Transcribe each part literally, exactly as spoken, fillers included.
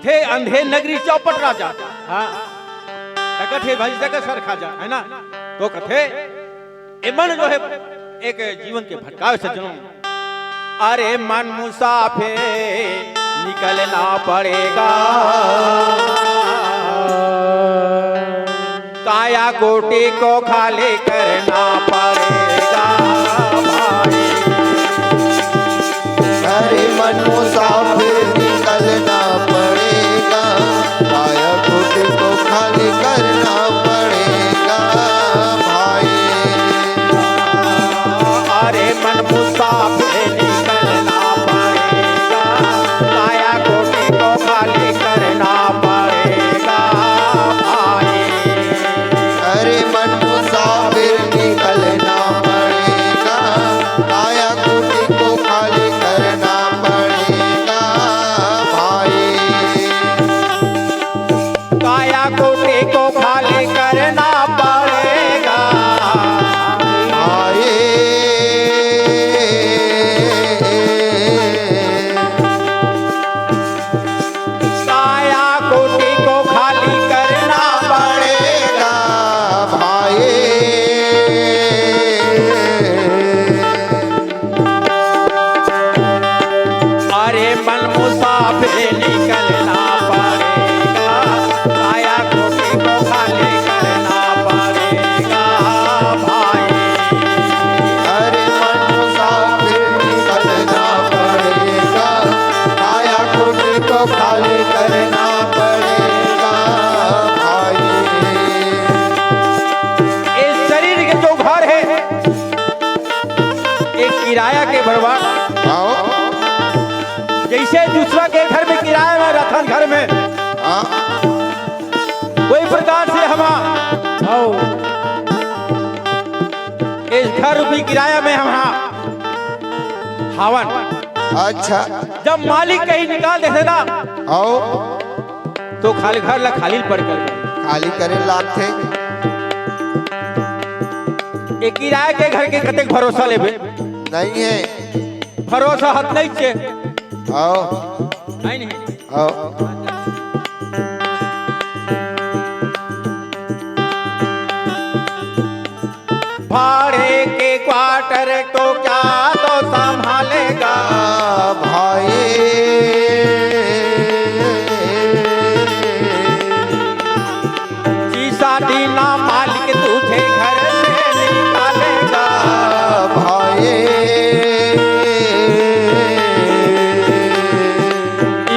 थे अंधेर नगरी चौपट राजा। हाँ, तकत हे भाई जगत सर खा जा, है ना? तो कथे, ए मन जो है एक जीवन के भटकावे सज्जनों। अरे मन मुसाफिर निकलना पड़ेगा, काया कोटि को खाली करना पड़ेगा भाई। अरे मन मुसाफिर निकलना पड़ेगा, काया कोटि को खाली करना पड़ेगा भाई। अरे मन मुसाफिर निकलना पड़ेगा, काया कोटि को खाली करना पड़ेगा भाई। अरे मन मुसाफिर निकलना पड़ेगा, काया कोटि को खाली करना पड़ेगा भाई। काया कोटि को खाली करना पड़ेगा। आए। काया कोटि को खाली करना पड़ेगा भाई। अरे मन मुसाफिर निकलना पड़ेगा, काया कोटि को खाली करना पड़ेगा भाई। अरे मन मुसाफिर निकलना पड़ेगा, काया कोटि को खाली करना पड़ेगा भाई। इस शरीर के जो घर है, एक किराया के भरवा। आओ। जैसे दूसरा के घर में किराया में रथन घर में, हाँ। वही प्रकार से हम आओ। इस घर रूपी किराया में हम हावन। अच्छा। जब मालिक कहीं निकाल देथे ना, आओ। तो खाली घर ला खाली पड़ कर खाली करे लागथे। ये किराया के घर के कतेक भरोसा लेबे? नहीं है। भरोसा हत नहीं छे। आओ। नहीं, नहीं। आओ। भाड़े के क्वार्टर तो क्या तो संभालेगा भाई। जी शादी ना मालिक तुझे घर से निकालेगा भाई।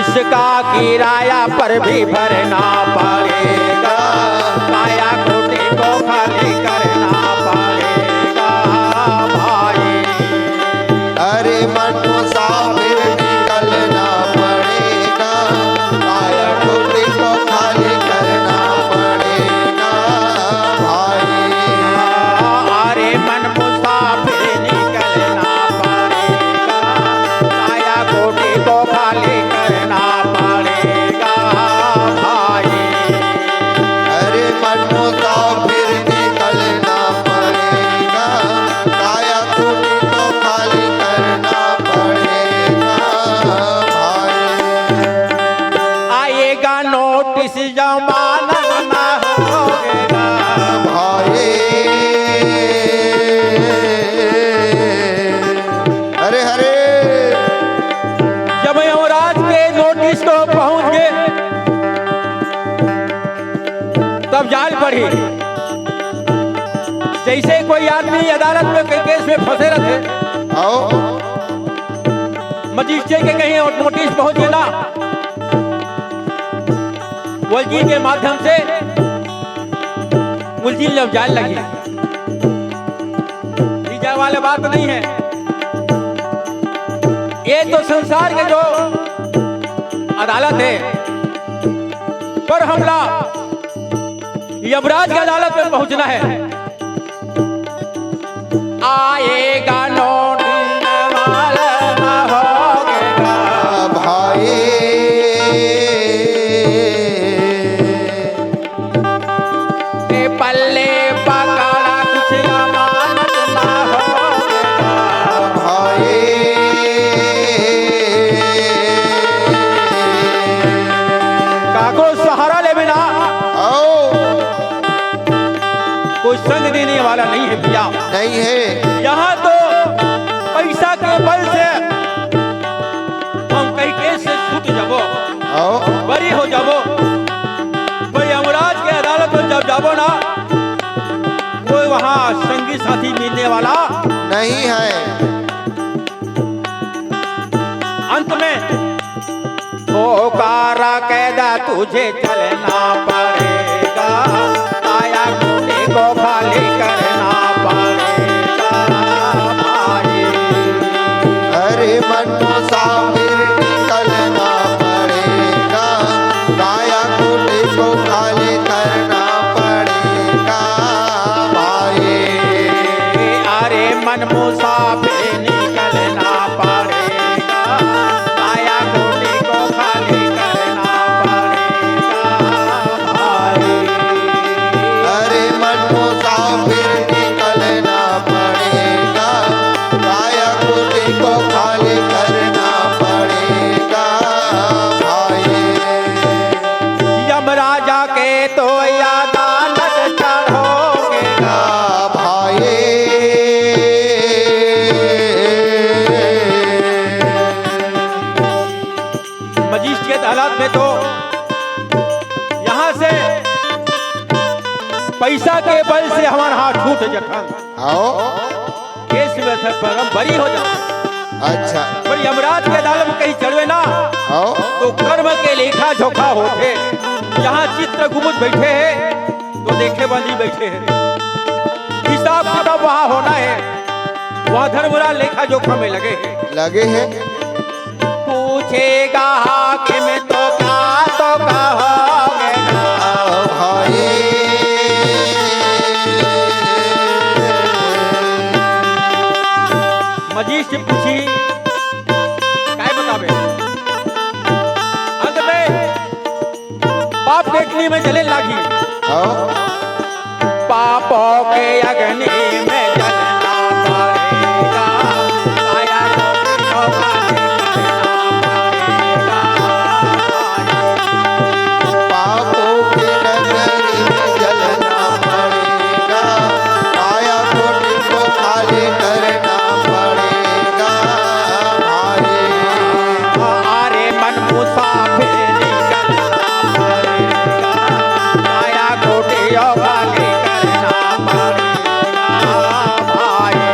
इसका किराया पर भी भरना पड़ेगा, काया कोटि को खाली करना पड़ेगा भाई। अरे मन मुसाफिर निकलना पड़ेगा, काया कोटि को खाली करना पड़ेगा भाई। अरे मन मुसाफिर निकलना पड़ेगा, काया कोटि को खाली करना पड़ेगा भाई। अरे मन मुसाफिर निकलना पड़ेगा, काया कोटि को खाली करना पड़ेगा भाई। आएगा नोटिस जमानत ना होएगा भाई। अरे, अरे। जब यमराज के नोटिस को पहुंच गए, तब जाल पड़ी। जैसे कोई आदमी अदालत में कोई केस में फंसे रहते, आओ। मजिस्ट्रेट के कहीं नोटिस पहुंच गया ना, वकील के माध्यम से उलझी जब जाए लगी, ली जाए वाली बात नहीं है। ये तो संसार के जो अदालत है, पर हमला यमराज की अदालत में पहुंचना है। आएगा नोटिस वाला ना होगा भाई। ए पल्ले पकड़ा कुछ अमानत ना होगा भाई। हे। यहाँ तो पैसा के बल से हम कहीं केस से छूट जाबो, आओ। बरी हो जाबो। पर यमराज के अदालत में जब जाबो ना, कोई वहाँ संगी साथी मिलने वाला नहीं है। अंत में, "ठोकरा कैदा तुझे चलना पड़ेगा, काया कोठी को खाली करना पड़ेगा भाई।" अरे मन मुसाफिर निकलना पड़ेगा, काया कोठी को खाली करना पड़ेगा भाई। अरे मन मुसाफिर निकलना पड़ेगा, काया कोठी को खाली करना पड़ेगा भाई। अरे मन मुसाफिर निकलना पड़ेगा, काया कोठी को खाली करना पड़ेगा भाई। यमराजा के तो अदालत चढ़ोगे ना भाई। मजिस्ट्रेट के अदालत में तो यहाँ से पैसा के बल से हमार हाथ छूट जथन। आओ। केस में से पर हम बरी हो जाओ। अच्छा। पर यमराज के अदालत में कहीं चढ़वे ना, आओ। तो कर्म के लेखा जोखा होथे। यहाँ चित्रगुप्त बैठे हैं, तो देखे बंदी बैठे हैं। हिसाब किताब वहाँ होना है, वहाँ धर्मराज लेखा जोखा में लगे हैं। लगे हैं। पूछेगा हाकिम तो क्या तो कहोगे ना भाई। मजिस्ट्रेट पूछी, काय बतावे? अंत में पाप के अग्नि में जले लागी। आओ। पापों के अग्नि में जलना पड़ेगा, काया को तो खाली करना पड़ेगा। पापों के अग्नि में जलना पड़ेगा, काया कोठी को खाली करना पड़ेगा भाई। अरे मन मुसाफिर निकलना पड़ेगा, काया कोठी को खाली करना पड़ेगा भाई।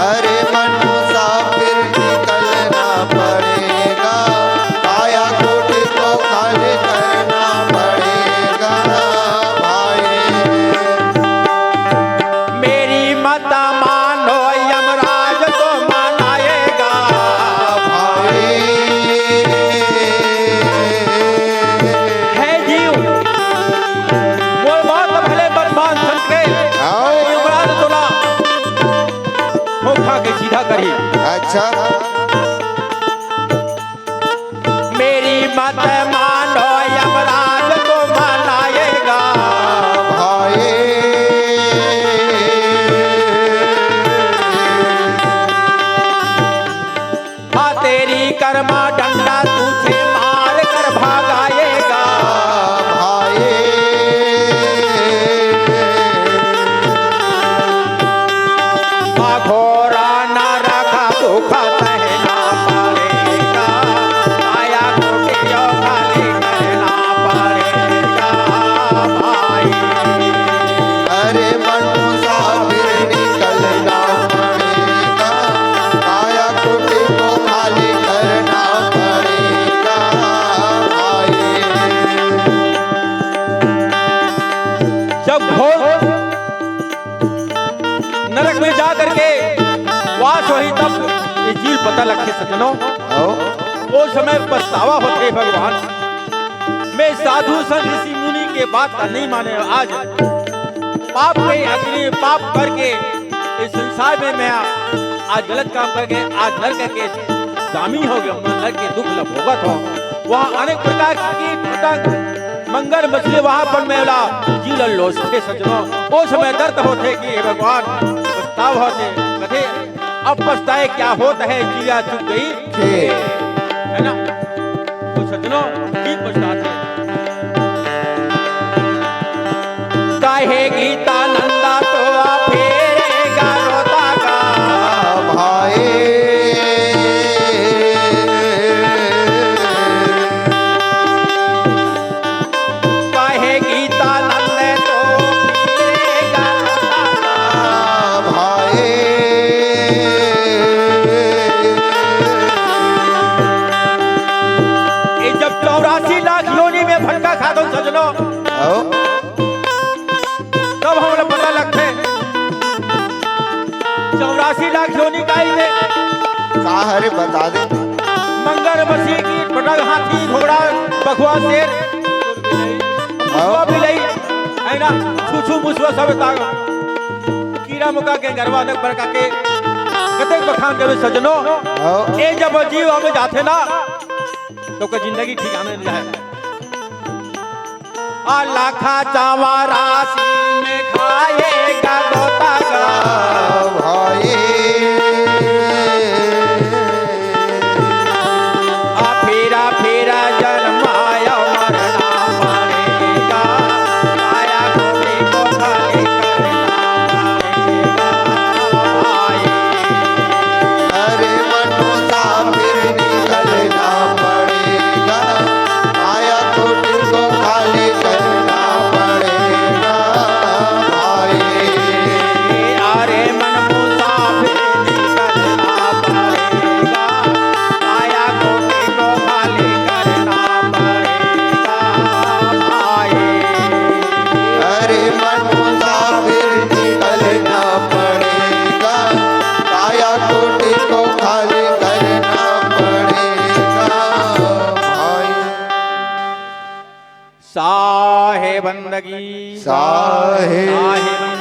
अरे मन मुसाफिर निकलना पड़ेगा, काया कोठी को खाली करना पड़ेगा भाई। मेरी मत मानो, यमराज तो मनाएगा भाई। है जीव, मोर बात भले मत मान सकते, आओ। यमराज तोला ठोक खा के सीधा करी। अच्छा। मेरी मत मानो, यमराज को मनाएगा भाई। हाँ, तेरी कर्मा डंडा तुझे मार कर भगाएगा भाई। अघोरा नरक दुख सहना पड़ेगा, काया कोठी को खाली करना पड़ेगा भाई। अरे मन मुसाफिर निकलना पड़ेगा, काया कोठी को खाली करना पड़ेगा भाई। जब घोर नरक में जा करके वास होही, तब ये चीज पता लगथे सज्जनों। आओ। वो समय पछतावा होथे भगवान। मैं साधु संत ऋषि मुनि के बात ला नहीं माने। आज पाप के अग्नि, पाप करके इस संसार में मैं आज गलत काम करके आज नरक के गामी हो गया, मैं नरक के दुख ला भोगत हूँ। वहाँ अनेक प्रकार की कीट पतंग, मंगर मछली वहाँ पर मैं ला जीव ला लोचथे सज्जनों। वो समय दर्द होथे कि हे भगवान, पछतावा होथे, कथे, "अब पछताए क्या होत है, चिड़िया चुग गई खेत।" है ना? तो सज्जनों, ठीक पछताथे। कहे गीता नंदा तो आ फेरे अरे बता दे। मंगर मसीह की पटक हाथी, घोड़ा, बघवा, शेर, मुसवा, बिलई, है ना, छुछू मुसवा सब ताग। कीरा मुका के गरवा तक बरका के कतेक बखान करबे सजनो। हाँ। ए जब जीव आवे जाथे ना, तो का जिंदगी ठिकाने नहीं है। आ लाखा चावा राशि में खाएगा गोता का। भाई। आ फेरा फेरा जन्म आया मरना पड़ेगा। काया कोटि को खाली करना पड़ेगा भाई। अरे मनुष्य फिर निकलना पड़ेगा। काया कोटि को खाली करना पड़ेगा भाई। अरे मन मुसाफिर निकलना पड़ेगा, काया कोटि को खाली करना पड़ेगा भाई। अरे मन मुसाफिर निकलना पड़ेगा, काया कोटि को खाली करना पड़ेगा भाई। साहे बंदगी। साहे। साहे बंदगी।